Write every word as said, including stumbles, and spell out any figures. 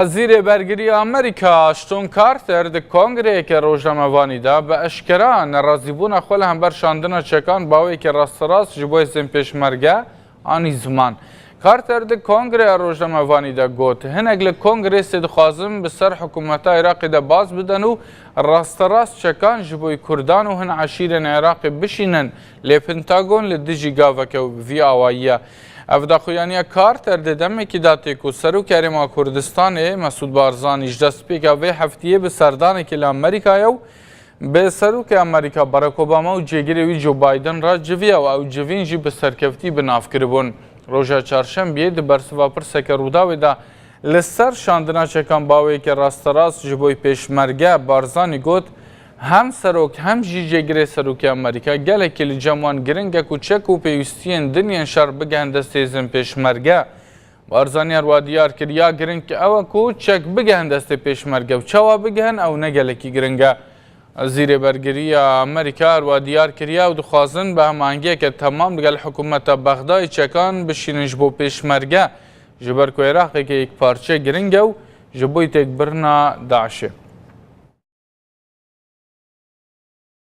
Wezîrê Bergirî ya Amerîka Ashton Carter di kongreyeke rojnamevanî de bi eşkera nerazîbûna xwe li hember şandina çekan baweyeke rasterast ji bo hêzên pêşmerge anî ziman. Carter di kongreya rojnamevanî de got, hinek li kongrêsê dixwazin bi ser hikûmeta Iraqê de baz bidin û rasterast çekan ji bo Kurdan û hin eşîrên Iraqê bişînin, lê Pentagon li dijî gaveke wî bi vî awayî ye. Ev daxuyaniya Carter di demekî de tê ku Serokê Herêma Kurdistanê Mesûd Barzanî ji destpêka vê heftiyê bi serdanekê li Amerîkayê û bi Serokê Amerîka Barack Obama û cêgirê wî Joe Biden re civiya û ew civîn jî bi serkeftî bi nav kiribûn. Roja Çarşembiyê di bersiva pirseke Rûdawê de li ser şandina çekan baweyeke rasterast ji bo pêşmerge, Barzanî got, hem serok hem jî cêgirê Serokê Amerîka gelekî li cem wan giring e ku çek û pêwîstiyên din yên şer bigihin destê hêzên pêşmerge. Barzanî her wiha diyar kir, ya giring ew e ku çek bigihin destê pêşmerge û çawa bigihin ew ne gelekî giring e. Wezîrê Bergirî ya Amerîka her wiha diyar kiriye, ew dixwazin bi hemahengiyeke temam digel hikûmeta Bexdayê çekan bişînin ji bo pêşmerge, ji ber ku Iraqeke yekparçe giring e û ji bo têkbirina DAIŞê.